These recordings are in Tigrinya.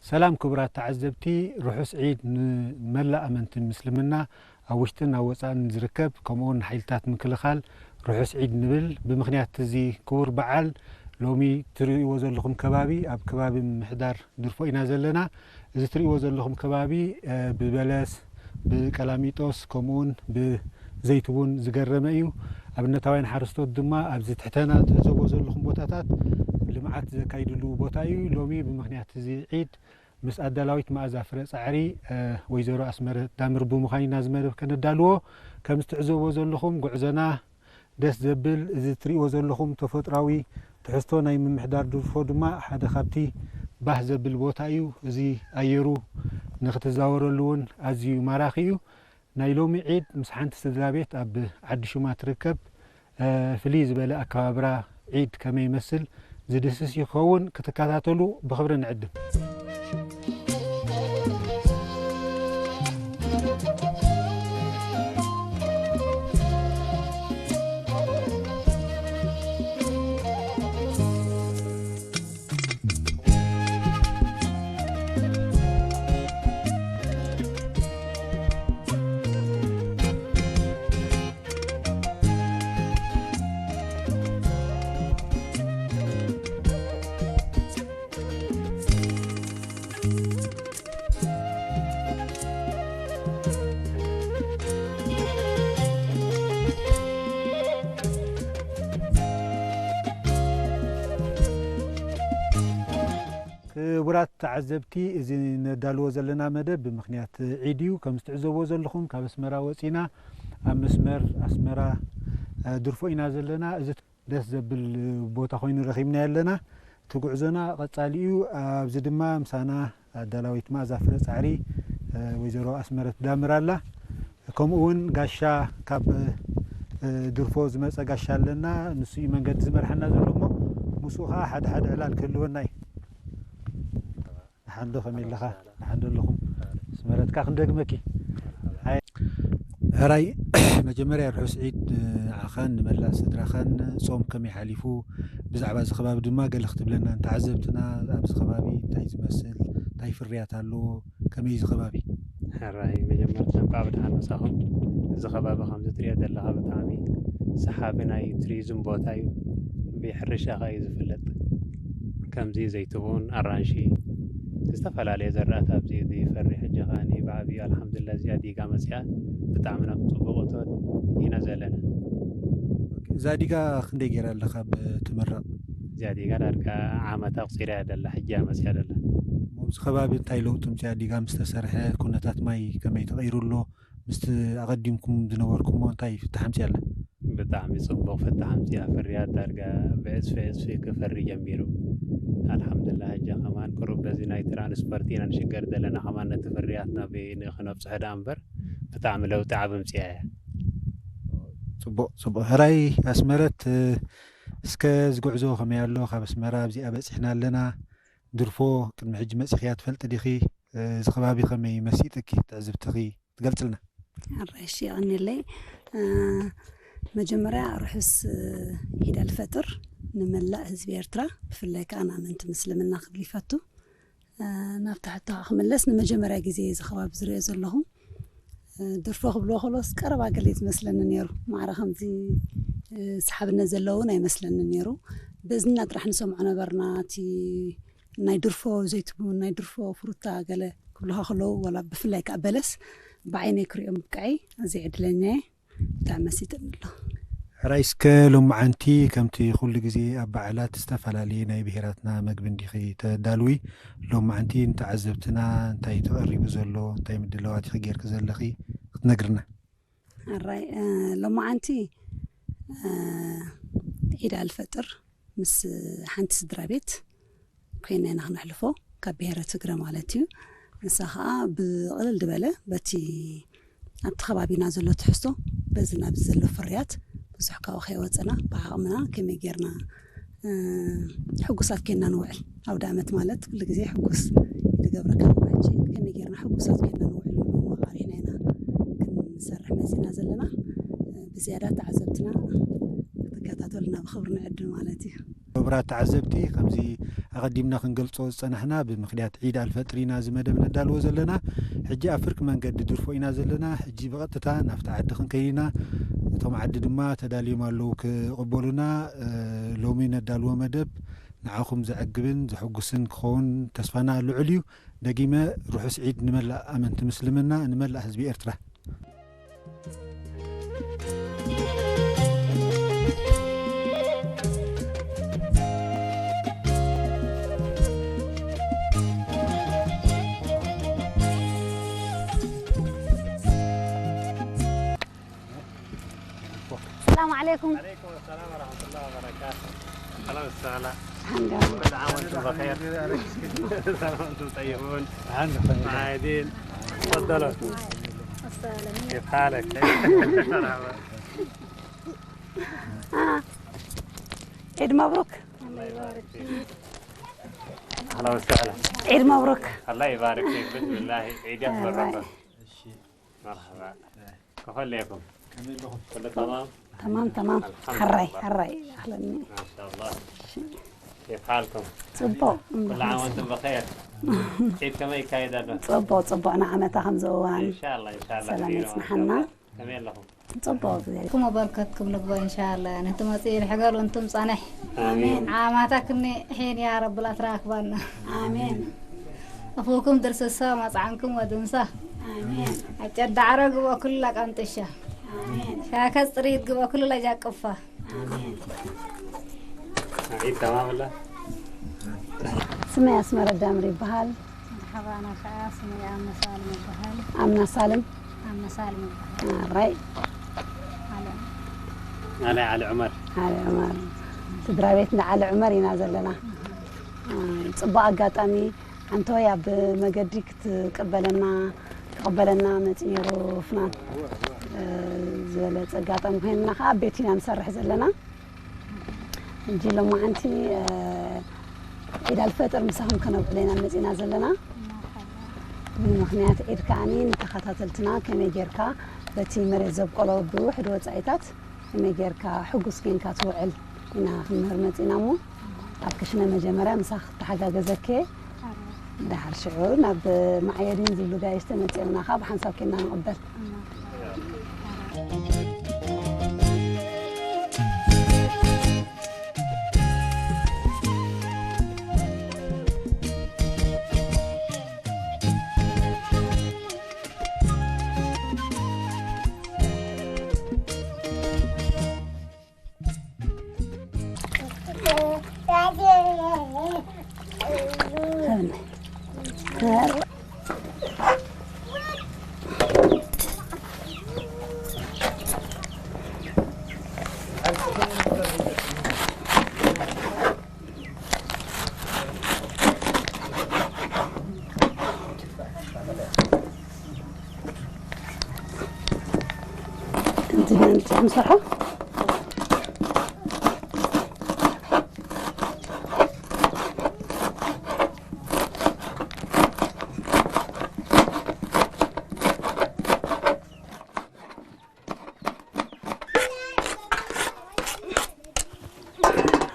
ሰላም ክቡራት ተዓዘብቲ፣ ርሑስ ዒድ ንመላእ ኣመንቲ ምስልምና። ኣብ ውሽጥን ኣብ ወጻእን ዝርከብ፣ ከምኡውን ሓይልታት ምክልኻል ርሑስ ዒድ ንብል። ብምኽንያት እዚ ክቡር በዓል፣ ሎሚ ትርእይዎ ዘለኹም ከባቢ፣ ኣብ ከባቢ ምምሕዳር ድርፎ ኢና ዘለና። እዚ ትርእይዎ ዘለኹም ከባቢ፣ እ፣ ብበለስ፣ ብቀላሚጦስ፣ ከምኡውን ብዘይትቡን ዝገረመ እዩ። ኣብነታውያን ሓረስቶት ድማ ኣብዚ ትሕተና ትዕዘብዎ ዘለኹም ቦታታት ልምዓት ዘካይድሉ ቦታ እዩ። ሎሚ ብምኽንያት እዚ ዒድ ምስ ኣዳላዊት መኣዛ ፍረ ጻዕሪ፣ እ፣ ወይዘሮ ኣስመረት ዳምር ብምዃን ኢና እዚ መደብ ከነዳልዎ። ከም እትዕዘብዎ ዘለኹም ጉዕዞና ደስ ዘብል፣ እዚ እትርእይዎ ዘለኹም ተፈጥሮኣዊ ትሕዝቶ ናይ ምምሕዳር ድርፎ ድማ ሓደ ካብቲ ባህ ዘብል ቦታ እዩ። እዚ ኣየሩ ንኽትዛወረሉ እውን ኣዝዩ ማራኺ እዩ። ናይ ሎሚ ዒድ ምስ ሓንቲ ስድራ ቤት ኣብ ዓዲ ሹማ ትርከብ፣ እ፣ ፍልይ ዝበለ ኣከባብራ ዒድ ከመይ ይመስል ዝድህስስ ይኸውን። ክትከታተሉ ብኽብሪ ንዕድም። ክቡራት ተዓዘብቲ፣ እዚ ነዳልዎ ዘለና መደብ ብምኽንያት ዒድ እዩ። ከም እትዕዘብዎ ዘለኹም፣ ካብ ኣስመራ ወጺና ኣብ መስመር ኣስመራ፣ እ፣ ድርፎ ኢና ዘለና። እዚ ደስ ዘብል ቦታ ኮይኑ ረኺብና ኣለና። እቲ ጉዕዞና ቀጻሊ እዩ። ኣብዚ ድማ ምሳና ኣዳላዊት መኣዛ ፍረ ጻዕሪ፣ እ፣ ወይዘሮ ኣስመረት ዳምር ኣላ። ከምኡ እውን ጋሻ ካብ፣ እ፣ ድርፎ ዝመጸ ጋሻ ኣለና። ንሱ እዩ መንገዲ ዝመርሓና ዘሎ እሞ ምስኡ ኸዓ ሓደ ሓደ ዕላል ክህልወና እዩ። ደሓን ዶ፣ ከመይ ኣለኻ? ደሓን ዶ ኣለኹም? ኣስመረትካ ክንደግመኪ። ኣይ፣ ሕራይ፣ መጀመርያ ርሑስ ዒድ ንዓኻን ንመላእ ስድራኻን። ጾም ከመይ ሓሊፉ? ብዛዕባ እዚ ከባቢ ድማ ገለ ክትብለና ንተዓዘብትና፣ ኣብዚ ከባቢ እንታይ ዝመስል፣ እንታይ ፍርያት ኣለዎ፣ ከመይ እዚ ከባቢ? ሕራይ፣ መጀመርታ እንኳዕ ብደሓን መጻኹም። እዚ ከባቢ ከምዚ ትሪኦ ዘለኻ ብጣዕሚ ሰሓቢ ናይ ቱሪዝም ቦታ እዩ። ብሕርሻ ኸኣ እዩ ዝፍለጥ። ከምዚ ዘይትቡን፣ ኣራንሺ፣ ዝተፈላለየ ዘራእቲ ኣብዚ እዩ ዝፈሪ። ሕጂ ኸኣ ብዓብዩ ኣልሓምዱሊላህ እዚኣ ዲጋ መጺኣ ብጣዕሚ ናብ ጽቡቕ እቶት ኢና ዘለና። እዛ ዲጋ ክንደይ ገይራ ኣለኻ ብትምረቕ? እዚኣ ዲጋ ዳርጋ ዓመት ኣቑጺራ እያ ደላ፣ ሕጂ እያ መጺኣ ደላ። ኣብዚ ከባቢ እንታይ ለውጢ ምጽኣ? ዲጋ ምስ ተሰርሐ ኩነታት ማይ ከመይ ተቐይሩ ኣሎ? ምስቲ ኣቐዲምኩም ዝነበርኩሞ እንታይ ፍታሕ ኣምጺኣ ኣላ? ብጣዕሚ ጽቡቕ ፍታሕ ኣምጺኣ፣ ፍርያት ዳርጋ ብዕጽፊ ዕጽፊ ክፈሪ ጀሚሩ። ኣልሓምዱሊላህ፣ ሕጂ ከማን ቁሩብ በዚ ናይ ትራንስፖርት ኢና ንሽገር ዘለና፣ ከማን ነቲ ፍርያት ናብ ንኽነብጽሖ ደኣ እምበር፣ ብጣዕሚ ለውጢ ዓቢ ኣምጺኣ እያ። ጽቡቕ፣ ጽቡቕ። ሕራይ ኣስመረት፣ እስከ እዚ ጉዕዞ ከመይ ኣሎ? ካብ ኣስመራ ኣብዚኣ በጺሕና ኣለና። ድርፎ ቅድሚ ሕጂ መጺኽያ ትፈልጢ ዲኺ? እዚ ከባቢ ከመይ መሲጥኪ? ትዕዝብትኺ ትገልጽልና? ሕራይ፣ እሺ፣ የቐንየለይ። እ፣ መጀመርያ ርሑስ፣ እ፣ ዒድ ኣልፈጥር ንመላእ ህዝቢ ኤርትራ፣ ብፍላይ ከኣ ንኣመንቲ ምስልምና ክብል ይፈቱ። እ፣ ናብቲ ሕቶኻ ክምለስ፣ ንመጀመርያ ግዜ እዚ ከባቢ ዝሪኦ ዘለኹ። እ፣ ድርፎ ክብልዎ ከለውስ ቀረባ ገለ እዩ ዝመስለኒ ነይሩ። ማዕረ ከምዚ፣ እ፣ ሰሓብነት ዘለዎ እውን ኣይመስለኒ ነይሩ። በዝና ጥራሕ ንሰምዖ ነበርና፣ እቲ ናይ ድርፎ ዘይትቡን፣ ናይ ድርፎ ፍሩታ ገለ ክብሉኻ ከለዉ፣ ዋላ ብፍላይ ከኣ በለስ ብዓይነይ ክሪኦ ምብቃዐይ ኣዝየ ዕድለኛ እየ። ብጣዕሚ መሲጥኒ ኣሎ። ሕራይ እስከ ሎማዓንቲ ከምቲ ኩሉ ግዜ ኣብ በዓላት ዝተፈላለየ ናይ ብሄራትና መግቢ እንዲኺ ተዳልዊ፣ ሎማዓንቲ ንተዓዘብትና እንታይ ተቐሪቡ ዘሎ፣ እንታይ ምድላዋት ኢኺ ጌርኪ ዘለኺ ክትነግርና? ሕራይ፣ እ፣ ሎማዓንቲ፣ እ፣ ዒድ ኣልፈጥር ምስ ሓንቲ ስድራ ቤት ኮይና ኢና ክነሕልፎ፣ ካብ ብሄረ ትግረ ማለት እዩ። ንሳ ኸዓ ብቕልል ዝበለ በቲ ኣብቲ ከባቢና ዘሎ ትሕዝቶ በዚ ናብዚ ዘሎ ፍርያት ብዙሕ ካብኡ ከይወፅና ብዓቕምና ከመይ ጌርና፣ እ፣ ሕጉሳት ኮይና ንውዕል። ኣውደ ዓመት ማለት ኩሉ ግዜ ሕጉስ ዝገብረካ እሞ ሕጂ ከመይ ጌርና ሕጉሳት ኮይና ንውዕል ንዕኡ መቓሪሕና ኢና ክንሰርሕ መፂና ዘለና። እ፣ ብዝያዳ ተዓዘብትና ክትከታተሉና ብኽብሪ ንዕድም ማለት እዩ። ክቡራት ተዓዘብቲ፣ ከምዚ ኣቐዲምና ክንገልጾ ዝጸናሕና፣ ብምኽንያት ዒድ ኣልፈጥር ኢና እዚ መደብ ነዳልዎ ዘለና። ሕጂ ኣብ ፍርቂ መንገዲ ድርፎ ኢና ዘለና። ሕጂ ብቐጥታ ናብቲ ዓዲ ክንከይድ ኢና። እቶም ዓዲ ድማ ተዳልዮም ኣለዉ ክቕበሉና። እ፣ ሎሚ ነዳልዎ መደብ ንዓኹም ዘዕግብን ዘሐጉስን ክኸውን ተስፋና ልዑል እዩ። ደጊመ ርሑስ ዒድ ንመላእ ኣመንቲ ምስልምና፣ ንመላእ ህዝቢ ኤርትራ። السلام عليكم. عليكم السلام ورحمة الله وبركاته. أهلا وسهلا. الحمد لله. كل عام وأنتم بخير. كل عام وأنتم طيبون. عايدين. تفضلوا. السلام. كيف حالك؟ مرحبا. آه. عيد مبروك. الله يبارك فيك. أهلا وسهلا. عيد مبروك. الله يبارك فيك. بسم الله. عيد الله يبارك. مرحبا. كيف حالكم؟ كله تمام؟ تمام، تمام. الحمد لله. حراي، حراي. أهلًا. ما شاء الله. كيف حالكم؟ صبو. كل عام وأنتم بخير. عيد كما يكايد هذا؟ صبو، صبو. أنا عمتها خمسة وان. إن شاء الله، إن شاء الله. سلام خير، ما شاء يسمحنا. الله. تمام لكم. ጽቡቕ። ኩም በርከትኩም ንግቦ ኢንሻኣላ። ነቲ መጽኢ ይሕገል፣ እንቱም ጻንሕ። ኣሜን። ዓማታ ክኒ ሒን ያ ረብ ላትራክባና። ኣሜን። ኣፉኩም ድርስሶ መጽዓንኩም ወድንሳ። ኣሜን። ኣጨዳዕረ ግቦ ኩላ ቃንጥሻ። ኣሜን። ሻከ ጽሪት ግቦ ኩላ ጃቅፋ። ኣሜን። ዒድ ተማም ኣላ። ስመይ ኣስመረ ዳምር ይበሃል። መርሓባ፣ ኣነ ኸዓ ስመይ ኣምነ ሳልም ይበሃል። ኣምና ሳልም። ኣምነ ሳልም ይበሃል። ኣራይ። ኣለ። ኣነ ዓሊ ዑመር። ዓሊ ዑመር። ስድራ ቤት እንዳ ዓሊ ዑመር ኢና ዘለና። አ፣ ጽቡቕ ኣጋጣሚ፣ ሓንቲ ወይ ኣብ መገዲ ክትቅበለና፣ ክቕበለና መጺኡ ነይሩ ፍናን፣ እ፣ ዝበለጸ ኣጋጣሚ ኮይንና ከኣ ኣብ ቤት ኢና ንሰርሕ ዘለና። ሕጂ ሎማዓንቲ፣ እ፣ ዒድ ኣልፈጥር ምሳኹም ከነብዕሎ ኢና መጺና ዘለና። ብምኽንያት ዒድ ከኣኒ ንተኸታተልትና ከመይ ጌርካ በቲ መሬት ዘብቆሎ ብውሕድ ወጻኢታት ከመይ ጌርካ ሕጉስ ጌንካ ትውዕል ኢና ክንምህር መጺና እሞ፣ ኣብ ክሽነ መጀመርያ ምሳኺ ክተሓጋገዘኪ፣ ደሓር ሽዑ ናብ ማዕየዲን ዝብሉ ጋይሽ ተመጺኦምና ከኣ ብሓንሳብ ኬንና ንቕበል። እንትን ንሰርሖ።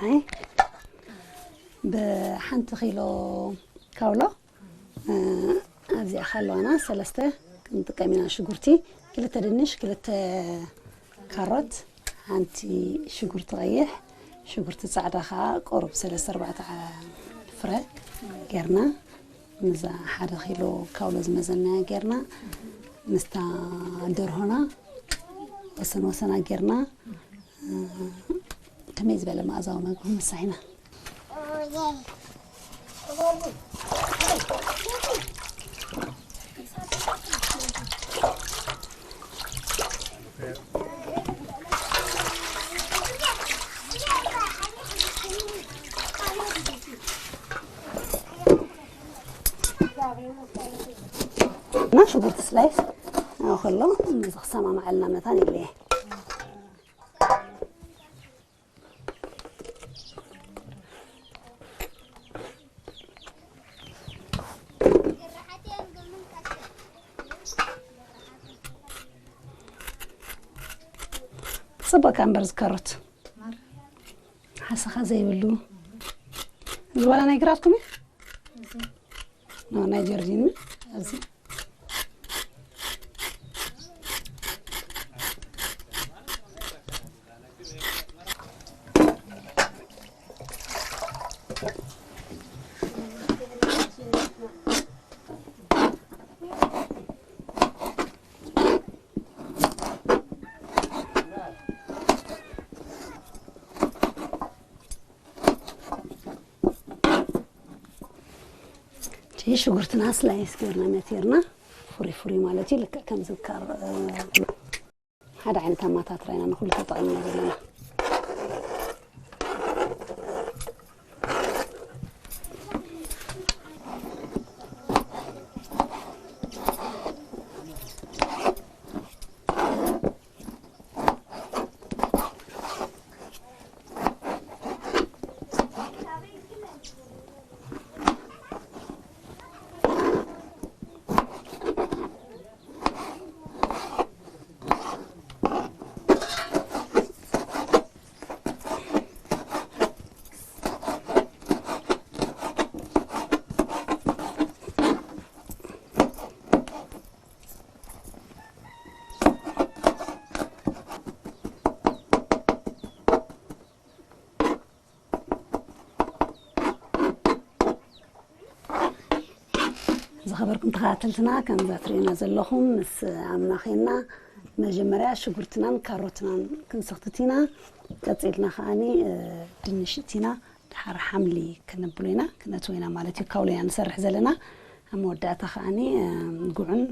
ኣይ፣ ብሓንቲ ኪሎ ካውሎ፣ እ፣ ኣብዚኣ ከለዋና ሰለስተ ክንጥቀም ኢና። ሽጉርቲ፣ ክልተ ድንሽ፣ ክልተ ካሮት፣ ሓንቲ ሽጉርቲ ቀይሕ፣ ሽጉርቲ ጻዕዳ ከኣ ቁሩብ ሰለስተ ኣርባዕተ ዓ-፣ ፍረ ጌርና፣ ምስዛ ሓደ ኪሎ ካውሎ ዝመዘናዮ ጌርና፣ ምስታ ደርሆና ወሰን ወሰና ጌርና፣ እ፣ ከመይ ዝበለ መኣዛዊ መግቢ ክንምሳሕ ኢና። እና ሽጉርቲ ስላይስ፣ ኣብ ከሎ እዚ ክሰማማዓልና መታን የድልየ። ጽቡቕ እምበር ዝከሮት ሓሰኻ ዘይብሉ። እዚ ዋላ ናይ ግራትኩም እዩ? ኖ፣ ናይ ጀርዲን ኣብዚ። እቲ ሽጉርትና ስላይስ ጌርና መቲርና፣ ፍሩይ ፍሩይ ማለት እዩ። ልክዕ ከም ዝካር፣ እ፣ ሓደ ዓይነት ኣማታትራ ኢና ንኹሉ ተጠቒምና ዘለና። ዝኸበርኩም ተኸታተልትና፣ ከምዛ ትርእዩና ዘለኹም ምስ ኣምና ዄንና፣ መጀመርያ ሽጉርትናን ካሮትናን ክንስኽትት ኢና። ቀጺልና ከኣኒ፣ እ፣ ድንሽ እቲና፣ ድሓር ሓምሊ ከነብሎ ኢና፣ ክነትዎ ኢና ማለት እዩ። ካውሎ ኢና ንሰርሕ ዘለና። ኣብ መወዳእታ ከኣኒ፣ እ፣ ጉዕን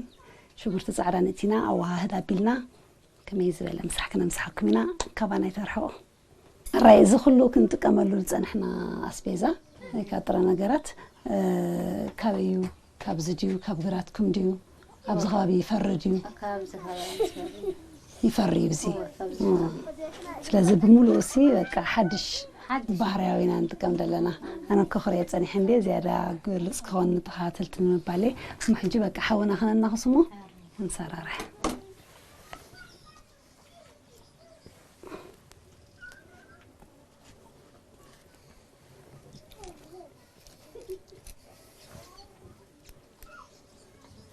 ሽጉርቲ ጻዕዳን እቲና፣ ኣወሃህድ ኣቢልና፣ ከመይ ዝበለ ምሳሕ ክነምስሓኩም ኢና። ካባና ኣይተርሕቑ። ኣራይ፣ እዚ ኩሉ ክንጥቀመሉ ዝጸንሕና ኣስቤዛ ወይ ከዓ ጥረ ነገራት፣ እ፣ ካበይ እዩ? ካብዚ ድዩ? ካብ ግራትኩም ድዩ? ኣብዚ ከባቢ ይፈሪ ድዩ? ካብዚ ከባቢ ይፈሪ። ይፈሪ እዩ እዚ። እወ፣ ካብዚ እ። ከባቢ። ስለዚ ብምሉኡ እሲ በቃ ሓድሽ ሓድሽ። ባህርያዊ ኢና ንጥቀም ዘለና። ኣነ እኮ ክሪኦ ጸኒሐ እንዴ ዝያዳ ግልጽ ክኸውን ንተኸታተልቲ ንምባል እየ። እሞ ሕጂ በቃ ሓውና ክነናኽስ እሞ ክንሰራርሕ።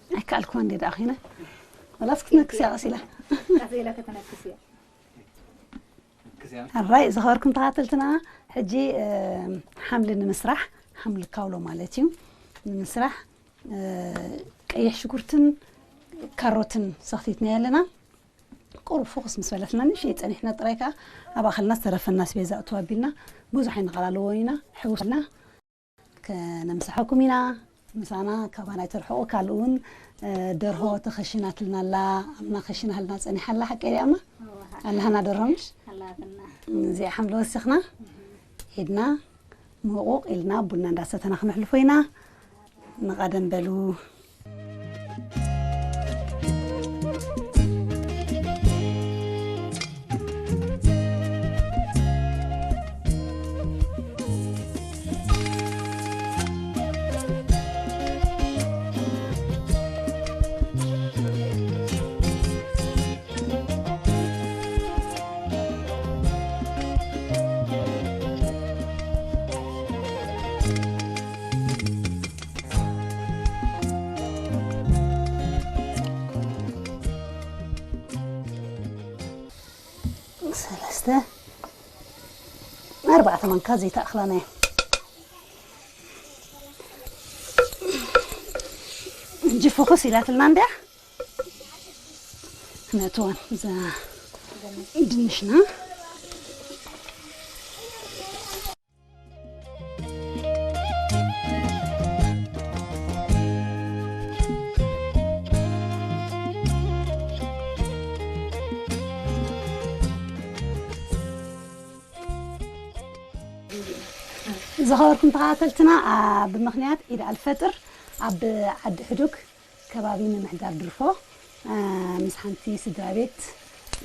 ኣይከኣልኩዋ እንዴ ደኣ ኺነ። ወላስ ክትነክስ እያ ቀስ ኢላ። ቀስ ኢላ ክትነክስ እያ። ኣራይ፣ ዝኸበርኩም ተኸታተልትና፣ ሕጂ፣ እ፣ ሓምሊ ንምስራሕ፣ ሓምሊ ካውሎ ማለት እዩ፣ ንምስራሕ፣ እ፣ ቀይሕ ሽጉርትን ካሮትን ሰኽቲትና ኣለና። ቁሩብ ፍኹስ ምስ በለትና ንእሽተይ ጸኒሕና ጥራይ ከኣ ኣብ ኣኸልና ዝተረፈና ኣስቤዛ እትው ኣቢልና ብዙሕ ኣይንቐላልዎን ኢና። ሕውስና ከነምስሓኩም ኢና። ምሳና ካባና ኣይትርሕቑ። ካልእ እውን፣ እ፣ ደርሆ ተኸሺናትልና ኣላ፣ ኣምና ከሺናሃልና ጸኒሓ ኣላ። ሓቀይ ድያ ኣማ? እወ፣ ሓቀይ። ኣላህና ደርሆ ምሽ? ኣላትና። እዚኣ ሓምሊ ወሲኽና፣ ሄድና፣ ምቑቕ ኢልና ቡና እንዳሰተና ክነሕልፎ ኢና። ንቐደም በሉ። ሰለስተ፣ ኣርባዕተ ማንካ ዘይተኣኽላና እያ። እንጂ ፍኹስ ኢላትልና እንድያ። ነትዋን እዛ ድንሽና ዝኸበርኩም ተኸታተልትና፣ ኣ፣ ብምኽንያት ዒድ ኣልፈጥር ኣብ ዓዲ ሕዱግ ከባቢ ምምሕዳር ድርፎ፣ እ፣ ምስ ሓንቲ ስድራ ቤት፣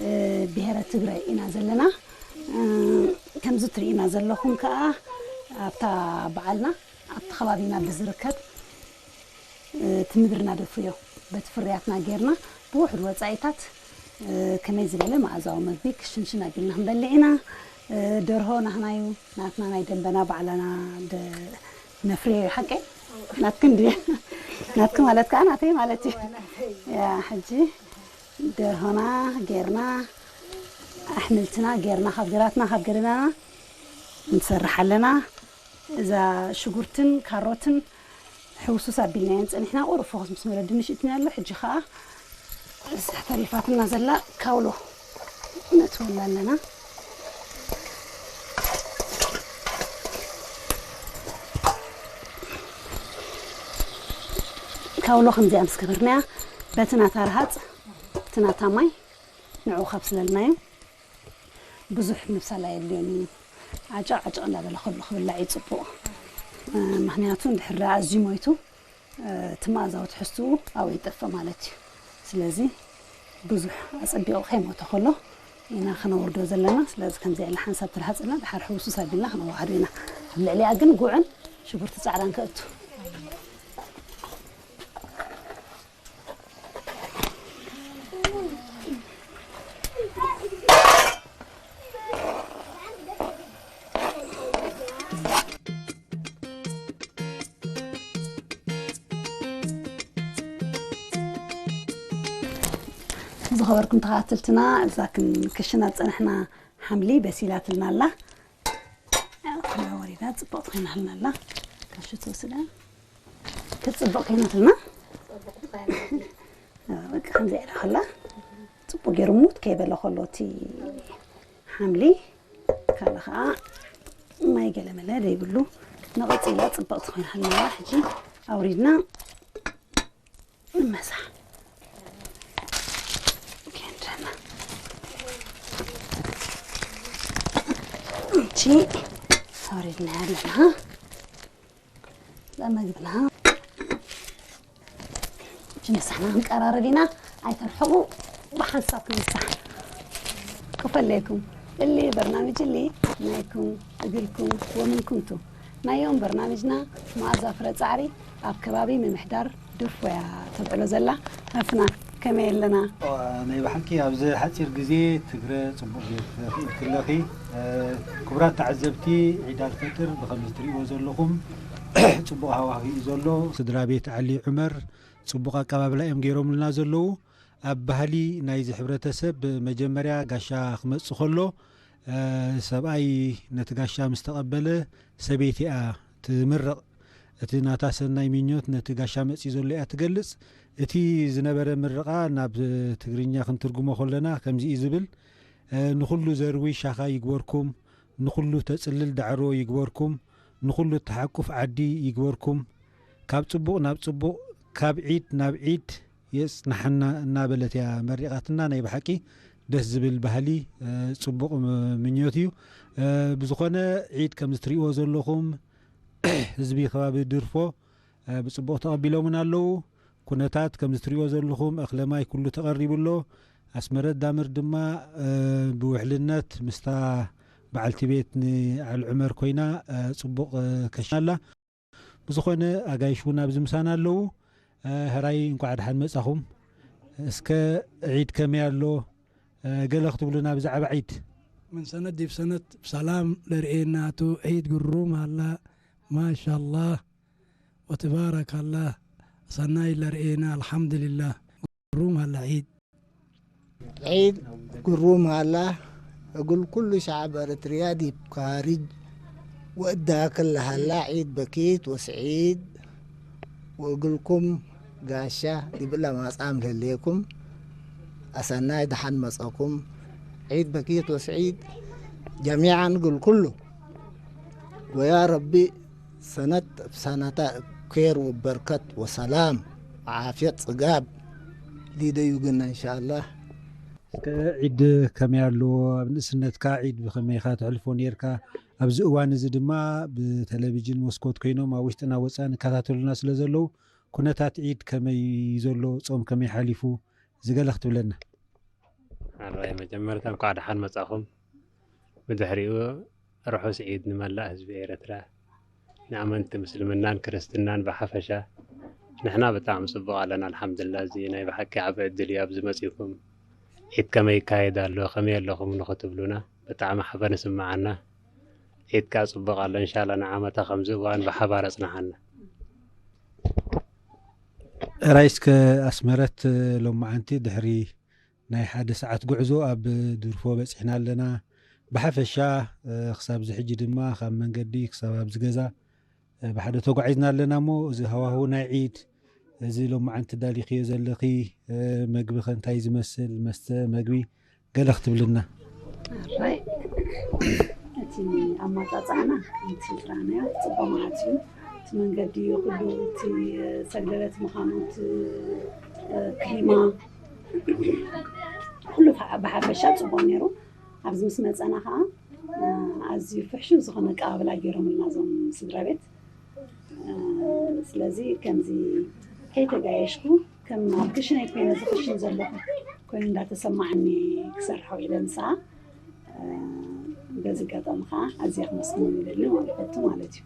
እ፣ ብሄረ ትግረ ኢና ዘለና። እ፣ ከምዚ ትርእዩና ዘለኹም ከኣ ኣብታ በዓልና ኣብቲ ከባቢና ብዝርከብ፣ እ፣ እቲ ምድርና ደፍርዮ በቲ ፍርያትና ጌርና ብውሑድ ወጻኢታት፣ እ፣ ከመይ ዝበለ መኣዛዊ መግቢ ክሽንሽን ኣቢልና ክንበልዕ ኢና። እ፣ ደርሆ ናህናዩ፣ ናትና ናይ ደንበና ባዕላና ደ-፣ ነፍርዮ እዩ ሓቀይ? ናትክን ድየ? ናትክ ማለት ከኣ ናተይ ማለት እዩ። ያ፣ ሕጂ ደርሆና ጌርና፣ ኣሕምልትና ጌርና፣ ካብ ግራትና፣ ካብ ገደናና ንሰርሕ ኣለና። እዛ ሽጉርትን ካሮትን ሕውሱስ ኣቢልናየን ጸኒሕና፣ ቁሩብ ፎኸስ ምስ በለ ድንሽ እትንያ ኣሎ። ሕጂ ኸኣ እዛ ተሪፋትና ዘላ ካውሎ ነእትወላ ኣለና። ካውሎ ከምዚኣ ምስ ገበርናያ፣ በቲ ናታ ረሃጽ፣ እቲ ናታ ማይ ንዕኡ ካብስለልና እዩ። ብዙሕ ምብሳል ኣየድልዮን እዩ። ዓጨቕ ዓጨቕ እንዳበለ ከሎ ክብላዕ እዩ ጽቡቕ። እ፣ ምኽንያቱ እንድሕር ደኣ ኣዝዩ ሞይቱ፣ እ፣ እቲ መኣዛዊ ትሕዝትኡ ኣብኡ ይጠፍእ ማለት እዩ። ስለዚ ብዙሕ ኣጸቢቑ ከይሞተ ከሎ ኢና ክነውርዶ ዘለና። ስለዚ ከምዚኣ ኢልና ሓንሳብ ትርሃጽ ኢልና ድሓር ሕውሱስ ኣቢልና ክነዋህዶ ኢና። ኣብ ልዕሊኣ ግን ጉዕን ሽጉርቲ ጻዕዳን ከእቱ። ዝኸበርኩም ተኸታተልትና፣ እዛ ክንክሽና ዝጸናሕና ሓምሊ በሲላትልና ኣላ። ያው፣ ወሪዳ ጽብቕቲ ኮይናልና ኣላ። ካሽ ትወስዳ። ክትጽብቕ ኮይናትና። በቃ፣ ከምዚ ኢላ ከላ ጽቡቕ ገይሩ ሙት ከይበለ ከሎ እቲ ሓምሊ፣ ካለ ኸኣ ማይ ገለመለ ዘይብሉ ንቕጽ ኢላ ጽብቕቲ ኮይናልና። ሕጂ ኣውሪድና ንመሳ። ኬንደና። እቺ ኣውሪድና ኣለና። ለመግብና። እቺ ምሳሕና ክንቀራረብ ኢና። ኣይተርሕቑ፣ ብሓንሳብ ክንሳሕ። ክፈለይኩም። እሊ በርናምጅ እሊ ናይኩም፣ እግልኩም ወምንኩም ቱ። ናዮም በርናምጅና መኣዛ ፍረ ጻዕሪ ኣብ ከባቢ ምምሕዳር ድርፎ እያ ተብዕሎ ዘላ። ኣፍና ከመይ ኣለና? ናይ ብሓቂ ኣብዚ ሓጺር ግዜ ትግረ ጽቡቕ ጌርኪ ክእልኪ ኣለኺ። እ፣ ክቡራት ተዓዘብቲ፣ ዒድ ኣልፈጥር ብኸምዚ ትርእይዎ ዘለኹም ጽቡቕ ሃዋህው እዩ ዘሎ። ስድራ ቤት ዓሊ ዑመር ጽቡቕ ኣቀባብላ እዮም ገይሮምልና ዘለዉ። ኣብ ባህሊ ናይዚ ሕብረተሰብ መጀመርያ ጋሻ ክመጽእ ከሎ፣ እ፣ ሰብኣይ ነቲ ጋሻ ምስ ተቐበለ ሰበይቲ እያ ትምርቕ። እቲ ናታ ሰናይ ምኞት ነቲ ጋሻ መጺኡ ዘሎ እያ ትገልጽ። እቲ ዝነበረ ምርቓ ናብ ትግርኛ ክንትርጉሞ ከለና ከምዚ እዩ ዝብል፣ እ፣ ንኹሉ ዘርዊ ሻኻ ይግበርኩም፣ ንኹሉ ተጽልል ዳዕሮ ይግበርኩም፣ ንኹሉ ተሓቁፍ ዓዲ ይግበርኩም፣ ካብ ጽቡቕ ናብ ጽቡቕ፣ ካብ ዒድ ናብ ዒድ የጽናሕና እናበለት እያ መሪቓትና። ናይ ብሓቂ ደስ ዝብል ባህሊ፣ እ፣ ጽቡቕ ም-፣ ምኞት እዩ። እ፣ ብዝኾነ ዒድ ከም ዝትርእይዎ ዘለኹም ህዝቢ ከባቢ ድርፎ፣ እ፣ ብጽቡቕ ተቐቢሎምን ኣለዉ። ኩነታት ከም ዝትርእይዎ ዘለኹም እኽለ ማይ ኩሉ ተቐሪቡ ኣሎ። ኣስመረት ዳምር ድማ፣ እ፣ ብውሕልነት ምስታ በዓልቲ ቤት ንዓል ዑመር ኮይና፣ እ፣ ጽቡቕ፣ እ፣ ከሽና ኣላ። ብዝኾነ ኣጋይሽ እውን ኣብዚ ምሳና ኣለዉ። እ፣ ሕራይ እንኳዕ ደሓን መጻኹም። እስከ ዒድ ከመይ ኣሎ? እ፣ ገለ ክትብሉና ብዛዕባ ዒድ? من سنة ዲብ ሰነት ብሰላም ለርእየና እቱ ዒድ ግሩም ኣላ። ማሻላህ ወትባረካላህ። ሰናይ ለርእየና ኣልሓምዱሊላህ። ግሩም ኣላ ዒድ። ዒድ ግሩም ኣላ። እግል ኩሉ ሸዓብ ኤረትርያ ዲብ ካርጅ ወእዳክል ለሀላ ዒድ በኪት ወስዒድ። ወእግልኩም ጋሻ ዲብላ ማጻም ለህሌኩም ኣሰናይ ደሓን መጸኩም። عيد بكيت وسعيد جميعا، قل كله. ويا ربي سنة بسنة خير وبركة وسلام وعافية صقاب ليديو قلنا إن شاء الله. እስከ ዒድ ከመይ ኣሎ? ኣብ ንእስነትካ ዒድ ብኸመይ ኢኻ ተሕልፎ ነይርካ? ኣብዚ እዋን እዚ ድማ ብቴሌቪዥን መስኮት ኮይኖም ኣብ ውሽጥና ወፃእን ይከታተሉና ስለ ዘለዉ ኩነታት ዒድ ከመይ እዩ ዘሎ? ጾም ከመይ ሓሊፉ? እዚ ገለ ክትብለና። ኣራይ መጀመርታ እንኳዕ ደሓን መጻኹም። ብድሕሪኡ ርሑስ ዒድ ንመላእ ህዝቢ ኤረትራ፣ ንኣመንቲ ምስልምናን ክርስትናን ብሓፈሻ። ንሕና ብጣዕሚ ጽቡቕ ኣለና ኣልሓምዱላ። እዚ ናይ ብሓቂ ዓቢ ዕድል እዩ ኣብዚ መጺእኩም። ዒድ ከመይ ይካየድ ኣሎ፣ ከመይ ኣለኹም ንኽትብሉና ብጣዕሚ ሓበን ይስምዓና። ዒድ ከኣ ጽቡቕ ኣሎ እንሻላ ንዓመታ ከምዚ እዋን ብሓባር ኣጽንሓና። ራይ እስከ ኣስመረት ሎማዓንቲ ድሕሪ ናይ ሓደ ሰዓት ጉዕዞ ኣብ ድርፎ በጺሕና ኣለና። ብሓፈሻ ክሳብ እዚ ሕጂ ድማ ካብ መንገዲ ክሳብ ኣብዚ ገዛ ብሓደ ተጓዒዝና ኣለና እሞ እዚ ሃዋሁ ናይ ዒድ እዚ ሎማዓንቲ ዳሊኽዮ ዘለኺ መግቢ ከ እንታይ ዝመስል መስተ መግቢ ገለ ክትብልና። ኣራይ እቲ ኣማፃፃዕና ከምቲ ዝረኣናዮ ፅቡቅ ማለት እዩ። እቲ መንገዲ ኩሉ እቲ ሰግደለት ምዃኑ እቲ ክሊማ ኩሉ ብሓፈሻ ፅቡቅ ነይሩ። ኣብዚ ምስ መፀና ከዓ ኣዝዩ ፍሕሹ ዝኾነ ኣቀባብላ ገይሮምልና እዞም ስድራ ቤት። ስለዚ ከምዚ ከይተጋየሽኩ ከም ኣብ ክሽነይ ኮይነ ዝኽሽን ዘለኹ ኮይኑ እንዳተሰማዕኒ ክሰርሖ ኢለ ንስኣ በዚ ኣጋጣሚ ከዓ ኣዝየ ክመስግኖም ይደሊ ማለት ይፈቱ ማለት እዩ።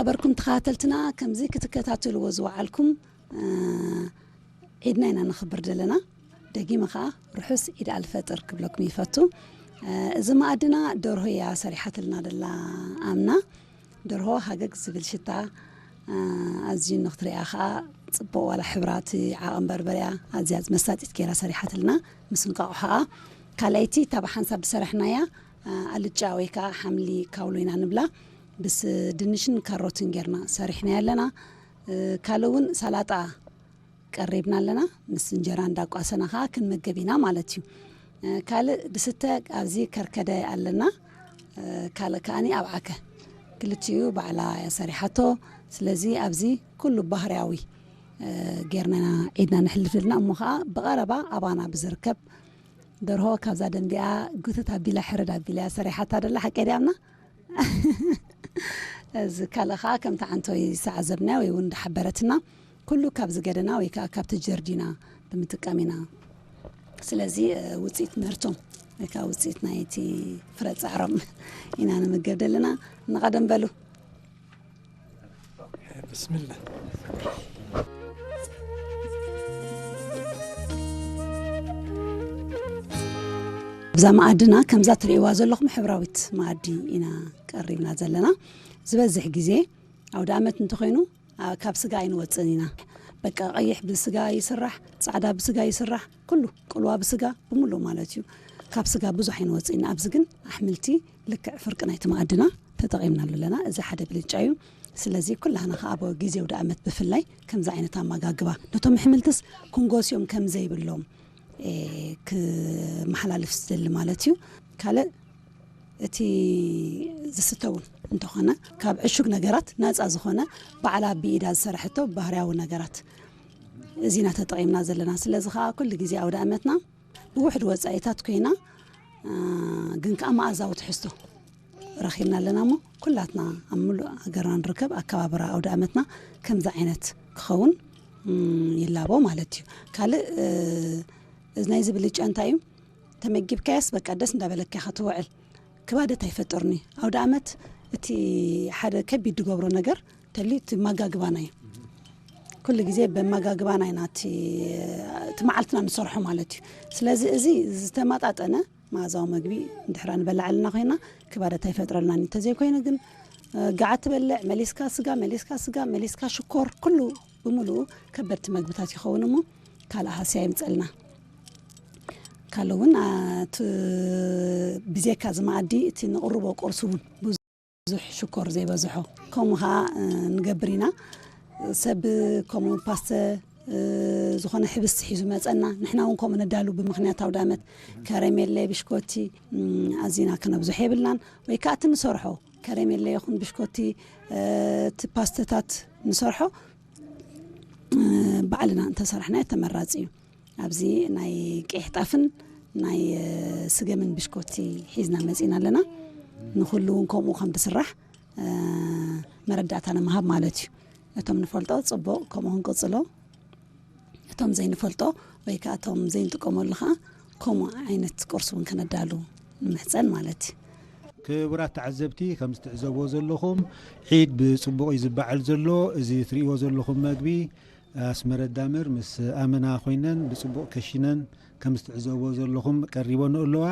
ዝኸበርኩም ተኸታተልትና ከምዚ ክትከታተልዎ ዝወዓልኩም ዒድና ኢና ነኽብር ዘለና። ደጊመ ኸዓ ርሑስ ዒድ ኣልፈጥር ክብለኩም ይፈቱ። እዚ መኣድና ደርሆ እያ ሰሪሓትልና ደላ ኣምና። ደርሆ ሃገግ ዝብል ሽታ ኣዝዩ ንክትሪኣ ኸዓ ፅቡቅ ዋላ ሕብራ እቲ ዓቐን በርበርያ ኣዝያ መሳጢት ገይራ ሰሪሓትልና ምስ እንቋቑሖኣ። ካልኣይቲ እታ ብሓንሳብ ዝሰራሕናያ ኣልጫ ወይ ከዓ ሓምሊ ካውሎ ኢና ንብላ። ምስ ድንሽን ካሮትን ጌርና ሰሪሕናያ ኣለና። ካልእ እውን ሰላጣ ቀሪብና ኣለና። ምስ እንጀራ እንዳቋሰና ከዓ ክንምገብ ኢና ማለት እዩ። ካልእ ድስተ ኣብዚ ከርከደ ኣለና። ካልእ ከዓኒ ኣብ ዓከ ክልቲኡ ባዕላ እያ ሰሪሓቶ። ስለዚ ኣብዚ ኩሉ ባህርያዊ ጌርና ኢና ዒድና ነሕልፍ ዘለና። እሞ ከዓ ብቐረባ ኣባና ብዝርከብ ደርሆ ካብዛ ደንቢኣ ጉትት ኣቢላ ሕርድ ኣቢላ እያ ሰሪሓታ ደላ። ሓቀይ ድያ ኣምና? እዚ ካልእ ከዓ ከምቲ ዓንቶ ዝተዓዘብናዮ ወይ እውን እንዳሓበረትና ኩሉ ካብ ዝገደና ወይ ከዓ ካብቲ ጀርዲና ብምጥቃም ኢና። ስለዚ ውፅኢት ምህርቶም ወይ ከዓ ውፅኢት ናይቲ ፍረ ፃዕሮም ኢና ንምገብ ዘለና። ንቐደም በሉ። ብስሚላ። እዛ መኣድና ከምዛ ትርእይዋ ዘለኹም ሕብራዊት መኣዲ ኢና ቀሪብና ዘለና። ዝበዝሕ ግዜ ኣውደ ኣመት እንተኾይኑ ካብ ስጋ ኣይንወፅእን ኢና። በቃ ቀይሕ ብስጋ ይስራሕ፣ ፃዕዳ ብስጋ ይስራሕ፣ ኩሉ ቅልዋ ብስጋ ብምሉእ ማለት እዩ። ካብ ስጋ ብዙሕ ኣይንወፅእን ኢና። ኣብዚ ግን ኣሕምልቲ ልክዕ ፍርቂ ናይቲ መኣድና ተጠቒምናሉ ኣለና። እዚ ሓደ ብልጫ እዩ። ስለዚ ኩላህና ከዓ ኣብ ግዜ ኣውደ ኣመት ብፍላይ ከምዚ ዓይነት ኣመጋግባ ነቶም ኣሕምልትስ ክንጎስዮም ከም ዘይብሎም ክመሓላልፍ ዝደሊ ማለት እዩ። ካልእ እቲ ዝስተ እውን እንተኾነ ካብ ዕሹግ ነገራት ናፃ ዝኾነ ባዕላ ብኢዳ ዝሰረሐቶ ባህርያዊ ነገራት እዚና ተጠቒምና ዘለና። ስለዚ ከዓ ኩሉ ግዜ ኣውደ ኣመትና ብውሕድ ወፃኢታት ኮይና ግን ከዓ መኣዛዊ ትሕዝቶ ረኺብና ኣለና እሞ ኩላትና ኣብ ምሉእ ሃገርና ንርከብ ኣከባብራ ኣውደ ኣመትና ከምዚ ዓይነት ክኸውን ይላቦ ማለት እዩ። ካልእ ናይዚ ብልጫ እንታይ እዩ? ተመጊብካያስ በቃ ደስ እንዳበለካ ኢኻ ትውዕል። ክባደት ኣይፈጥርኒ። ኣውደ ኣመት እቲ ሓደ ከቢድ ዝገብሮ ነገር ተሊ እቲ መጋግባና እዩ። ኩሉ ግዜ በመጋግባና ኢና እቲ መዓልትና ንሰርሖ ማለት እዩ። ስለዚ እዚ ዝተመጣጠነ መኣዛዊ መግቢ እንድሕራ ንበልዕ ኣለና ኮይና ክባደት ኣይፈጥረልናን። እንተዘይኮይኑ ግን ገዓ ትበልዕ መሊስካ ስጋ መሊስካ ስጋ መሊስካ ሽኮር ኩሉ ብምሉኡ ከበድቲ መግብታት ይኸውን እሞ ካልእ ሃስያ ይምፀልና። ካልእ እውን ብዜካ ዝመኣዲ እቲ ንቕርቦ ቁርሲ እውን ብዙሕ ሽኮር ዘይበዝሖ ከምኡ ከዓ ንገብር ኢና። ሰብ ከምኡ ፓስተ ዝኾነ ሕብስቲ ሒዙ መፀና፣ ንሕና እውን ከምኡ ነዳሉ ብምክንያት ኣውደ ዓመት። ከረሜለ፣ ብሽኮቲ ኣዚና ክነብዝሖ የብልናን። ወይ ከዓ እቲ ንሰርሖ ከረሜለ ይኹን ብሽኮቲ፣ እቲ ፓስተታት ንሰርሖ ባዕልና እንተሰራሕናዮ ተመራፂ እዩ። ኣብዚ ናይ ቀይሕ ጣፍን ናይ ስገምን ብሽኮቲ ሒዝና መፂና ኣለና። ንኩሉ እውን ከምኡ ከም ዝስራሕ መረዳእታ ንምሃብ ማለት እዩ። እቶም ንፈልጦ ፅቡቕ፣ ከምኡ ክንቅፅሎ፣ እቶም ዘይንፈልጦ ወይ ከዓ እቶም ዘይንጥቀመሉ ከዓ ከምኡ ዓይነት ቁርሲ እውን ከነዳሉ ንምሕፀን ማለት እዩ። ክቡራት ተዓዘብቲ፣ ከም ዝትዕዘብዎ ዘለኹም ዒድ ብፅቡቕ እዩ ዝበዓል ዘሎ። እዚ ትርእይዎ ዘለኹም መግቢ ኣስመረ ዳምር ምስ ኣመና ኮይነን ብፅቡቕ ከሽነን ከም ዝትዕዘብዎ ዘለኹም ቀሪቦን ኣለዋ።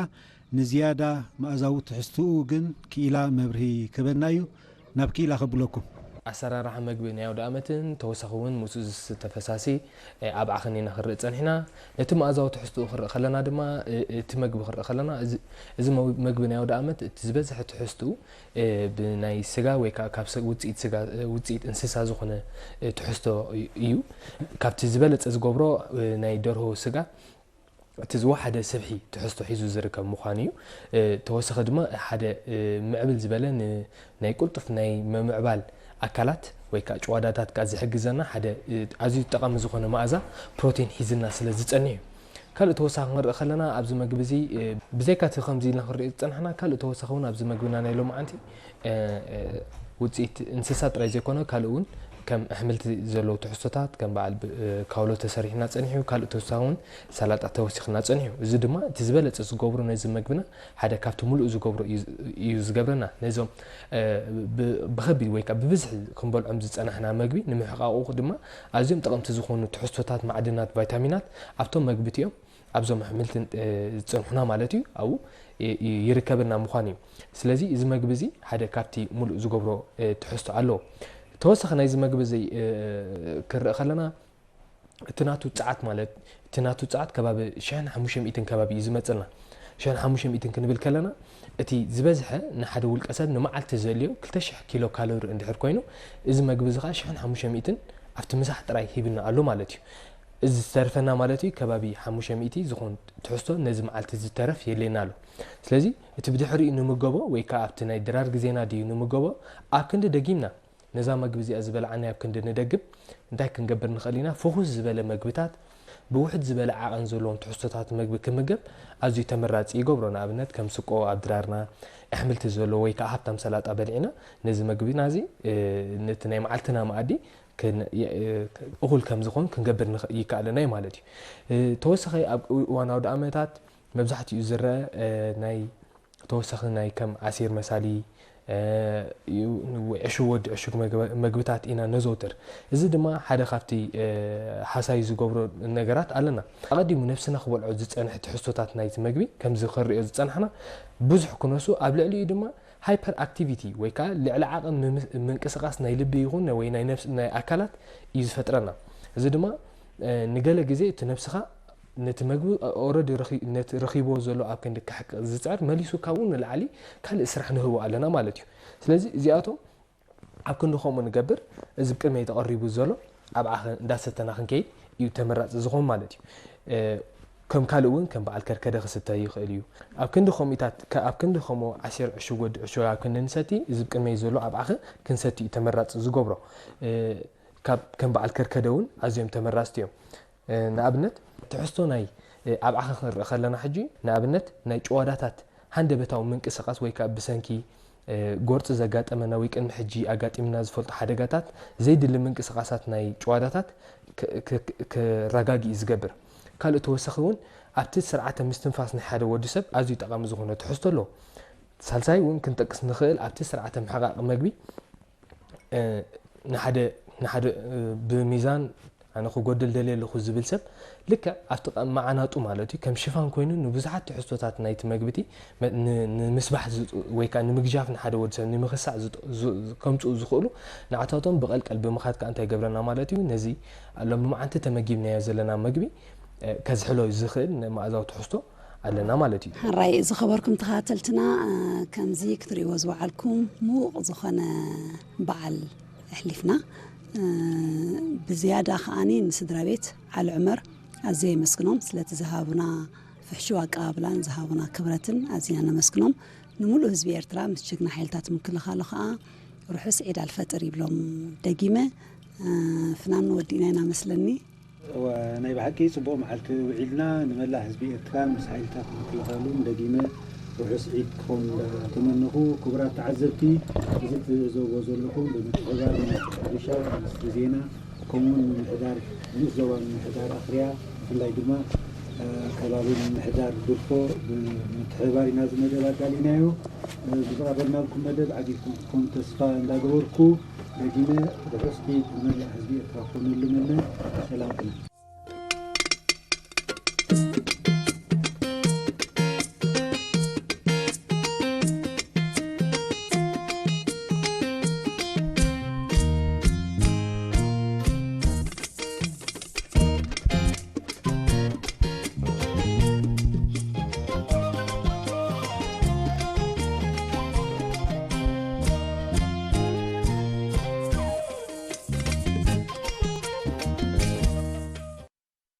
ንዝያዳ መኣዛዊ ትሕዝትኡ ግን ክኢላ መብርሂ ክህበና እዩ። ናብ ክኢላ ከብለኩም። ኣሰራርሓ መግቢ ናይ ኣውደ ኣመትን ተወሳኺ እውን ምስኡ ዝስተ ፈሳሲ ኣብዓኽን ኢና ክርኢ ጸኒሕና። ነቲ መኣዛዊ ትሕዝትኡ ክርኢ ከለና ድማ እቲ መግቢ ክርኢ ከለና እዚ መግቢ ናይ ኣውደ ኣመት እቲ ዝበዝሐ ትሕዝትኡ ብናይ ስጋ ወይ ከዓ ካብ ውፅኢት ስጋ ውፅኢት እንስሳ ዝኾነ ትሕዝቶ እዩ። ካብቲ ዝበለፀ ዝገብሮ ናይ ደርሆ ስጋ እቲ ዝወሓደ ስብሒ ትሕዝቶ ሒዙ ዝርከብ ምዃኑ እዩ። ተወሳኺ ድማ ሓደ ምዕብል ዝበለ ናይ ቁልጡፍ ናይ ምምዕባል ኣካላት ወይ ከዓ ጭዋዳታት ከዓ ዝሕግዘና ሓደ ኣዝዩ ጠቓሚ ዝኾነ መኣዛ ፕሮቲን ሒዝልና ስለ ዝፀንሕ እዩ። ካልእ ተወሳኺ ክንርኢ ከለና ኣብዚ መግቢ እዚ ብዘይካ እቲ ከምዚ ኢልና ክንሪኦ ዝፀናሕና ካልእ ተወሳኺ እውን ኣብዚ መግብና ናይ ሎማዓንቲ ውፅኢት እንስሳ ጥራይ ዘይኮነ ካልእ እውን ከም ኣሕምልቲ ዘለዉ ትሕዝቶታት ከም በዓል ካውሎ ተሰሪሕና ፀኒሑ ካልእ ተወሳኺ እውን ሰላጣ ተወሲኽና ፀኒሑ። እዚ ድማ እቲ ዝበለፀ ዝገብሮ ነዚ መግብና ሓደ ካብቲ ሙሉእ ዝገብሮ እዩ ዝገብረና። ነዞም ብኸቢድ ወይ ከዓ ብብዝሒ ክንበልዖም ዝፀናሕና መግቢ ንምሕቃቑ ድማ ኣዝዮም ጠቐምቲ ዝኾኑ ትሕዝቶታት፣ ማዕድናት፣ ቫይታሚናት ኣብቶም መግቢ እቲኦም ኣብዞም ኣሕምልትን ዝፀንሑና ማለት እዩ ኣብኡ ይርከበና ምዃኑ እዩ። ስለዚ እዚ መግቢ እዚ ሓደ ካብቲ ሙሉእ ዝገብሮ ትሕዝቶ ኣለዎ። ተወሳኺ ናይዚ መግቢ እዚ ክንርኢ ከለና እቲ ናቱ ጸዓት ማለት እቲ ናቱ ጸዓት ከባቢ ሽሕን ሓሙሽተ ሚእትን ከባቢ እዩ ዝመጽእና። ሽሕን ሓሙሽተ ሚእትን ክንብል ከለና እቲ ዝበዝሐ ንሓደ ውልቀ ሰብ ንመዓልቲ ዘድልዮ ክልተ ሽሕ ኪሎ ካሎሪ እንድሕር ኮይኑ እዚ መግቢ እዚ ከዓ ሽሕን ሓሙሽተ ሚእትን ኣብቲ ምሳሕ ጥራይ ሂብና ኣሎ ማለት እዩ። እዚ ዝተርፈና ማለት እዩ ከባቢ ሓሙሽተ ሚእቲ ዝኾን ትሕዝቶ ነዚ መዓልቲ ዝተረፍ የድልየና ኣሎ። ስለዚ እቲ ብድሕሪኡ ንምገቦ ወይ ከዓ ኣብቲ ናይ ድራር ግዜና ድዩ ንምገቦ ኣብ ክንዲ ደጊምና ነዛ መግቢ እዚኣ ዝበልዓናያ ኣብ ክንዲ ንደግም እንታይ ክንገብር ንኽእል ኢና? ፍኹስ ዝበለ መግብታት ብውሕድ ዝበለ ዓቐን ዘለዎም ትሕዝቶታት መግቢ ክምገብ ኣዝዩ ተመራጺ ይገብሮ። ንኣብነት ከም ስቆ ኣብ ድራርና፣ ኣሕምልቲ ዘለዎ ወይ ከዓ ሃብታም ሰላጣ በሊዕና ነዚ መግብና እዚ ነቲ ናይ መዓልትና መኣዲ እኹል ከም ዝኾን ክንገብር ይከኣለና እዩ ማለት እዩ። ተወሳኺ ኣብ እዋን ኣውደ ኣመታት መብዛሕትኡ ዝረአ ናይ ተወሳኺ ናይ ከም ዓሲር መሳሊ ዕሹግ ወዲ ዕሹግ መግብታት ኢና ነዘውትር። እዚ ድማ ሓደ ካብቲ ሃሳይ ዝገብሮ ነገራት ኣለና። ኣቐዲሙ ነብስና ክበልዖ ዝጸንሐ ትሕዝቶታት ናይቲ መግቢ ከምዚ ክንሪኦ ዝጸናሕና ብዙሕ ክነሱ ኣብ ልዕሊኡ ድማ ሃይፐር ኣክቲቪቲ ወይ ከዓ ልዕሊ ዓቐን ምንቅስቃስ ናይ ልቢ ይኹን ወይ ናይ ኣካላት እዩ ዝፈጥረና። እዚ ድማ ንገለ ግዜ እቲ ነብስኻ ነቲ መግቢ ኦረዲ ረኺብዎ ዘሎ ኣብ ክንዲ ክሕቅቕ ዝፅዕር መሊሱ ካብኡ ንላዕሊ ካልእ ስራሕ ንህቦ ኣለና ማለት እዩ። ስለዚ እዚኣቶም ኣብ ክንዲ ከምኡ ንገብር እዚ ብቅድመይ ተቐሪቡ ዘሎ ኣብዓኸ እንዳሰተና ክንከይድ እዩ ተመራፂ ዝኾን ማለት እዩ። ከም ካልእ እውን ከም በዓል ከርከደ ክስተ ይኽእል እዩ። ኣብ ክንዲ ከምኡታት ኣብ ክንዲ ከምኡ ዓሲር ዕሹግ ወዲ ዕሹግ ኣብ ክንዲ ንሰቲ እዚ ብቅድመይ ዘሎ ኣብዓኸ ክንሰቲ እዩ ተመራፂ ዝገብሮ። ካብ ከም በዓል ከርከደ እውን ኣዝዮም ተመራፅቲ እዮም። ንኣብነት ትሕዝቶ ናይ ኣብዓኸ ክንርኢ ከለና ሕጂ ንኣብነት ናይ ጭዋዳታት ሃንደበታዊ ምንቅስቓስ ወይ ከዓ ብሰንኪ ጎርፂ ዘጋጠመና ወይ ቅድሚ ሕጂ ኣጋጢምና ዝፈልጡ ሓደጋታት ዘይድሊ ምንቅስቓሳት ናይ ጭዋዳታት ክረጋጊ እዩ ዝገብር። ካልእ ተወሳኺ እውን ኣብቲ ስርዓተ ምስትንፋስ ናይ ሓደ ወዲ ሰብ ኣዝዩ ጠቓሚ ዝኾነ ትሕዝቶ ኣለዎ። ሳልሳይ እውን ክንጠቅስ ንኽእል ኣብቲ ስርዓተ ምሕቓቕ መግቢ ንሓደ ንሓደ ብሚዛን ኣነ ክጎድል ደልየ ኣለኹ ዝብል ሰብ ልክዕ ኣብቲ ቀ- መዓናጡ ማለት እዩ ከም ሽፋን ኮይኑ ንብዙሓት ትሕዝቶታት ናይቲ መግቢ እቲ መ- ን- ንምስባሕ ዝጥ- ወይ ከዓ ንምግጃፍ ንሓደ ወዲ ሰብ ንምኽሳዕ ዝጥ- ዝ- ከምፅኡ ዝኽእሉ ንዓታቶም ብቐልቀል ብምኻድ ከዓ እንታይ ይገብረና ማለት እዩ ነዚ ሎም መዓንቲ ተመጊብናዮ ዘለና መግቢ እ፣ ከዝሕሎ ዝኽእል ናይ መኣዛዊ ትሕዝቶ ኣለና ማለት እዩ። ሕራይ ዝኸበርኩም ተኸታተልትና እ፣ ከምዚ ክትርእይዎ ዝወዓልኩም ምዉቕ ዝኾነ በዓል ኣሕሊፍና እ፣ ብዝያዳ ከዓኒ ንስድራ ቤት ዓሊ ዑመር ኣዝየ የመስግኖም ስለቲ ዝሃቡና ፍሕሹው ኣቀባብላን ዝሃቡና ክብረትን ኣዝና ነመስግኖም። ንምሉእ ህዝቢ ኤርትራ ምስ ጅግና ሓይልታት ምክልኻሉ ከዓ ርሑስ ዒድ ኣልፈጥር ይብሎም ደጊመ። እ፣ ፍናን ወዲእና ኢና መስለኒ። እወ፣ ናይ ብሓቂ ጽቡቕ መዓልቲ ውዒልና ንመላእ ህዝቢ ኤርትራን ምስ ሓይልታት ምክልኻሉን ደጊመ ርሑስ ዒድ ክኸውን እንዳተመነኹ፣ ክቡራት ተዓዘብቲ፣ እዚ ትዕዘብዎ ዘለኹም ብምትሕብባር ሚኒስትሪ ሕርሻ፣ ሚኒስትሪ ዜና፣ ከምኡውን ምምሕዳር ንኡስ ዞባ ምምሕዳር ኣኽርያ፣ ብፍላይ ድማ እ፣ ከባቢ ምምሕዳር ድርፎ ብምትሕብባር ኢና እዚ መደብ ኣዳሊናዮ። እ፣ ብዝቐረብናልኩም መደብ ዓጊብኩም ክትኮኑ ተስፋ እንዳገበርኩ፣ ደጊመ ርሑስ ዒድ ንመላእ ህዝቢ ኤርትራ ክኾነሉ እምነ። ሰላም ቅነ።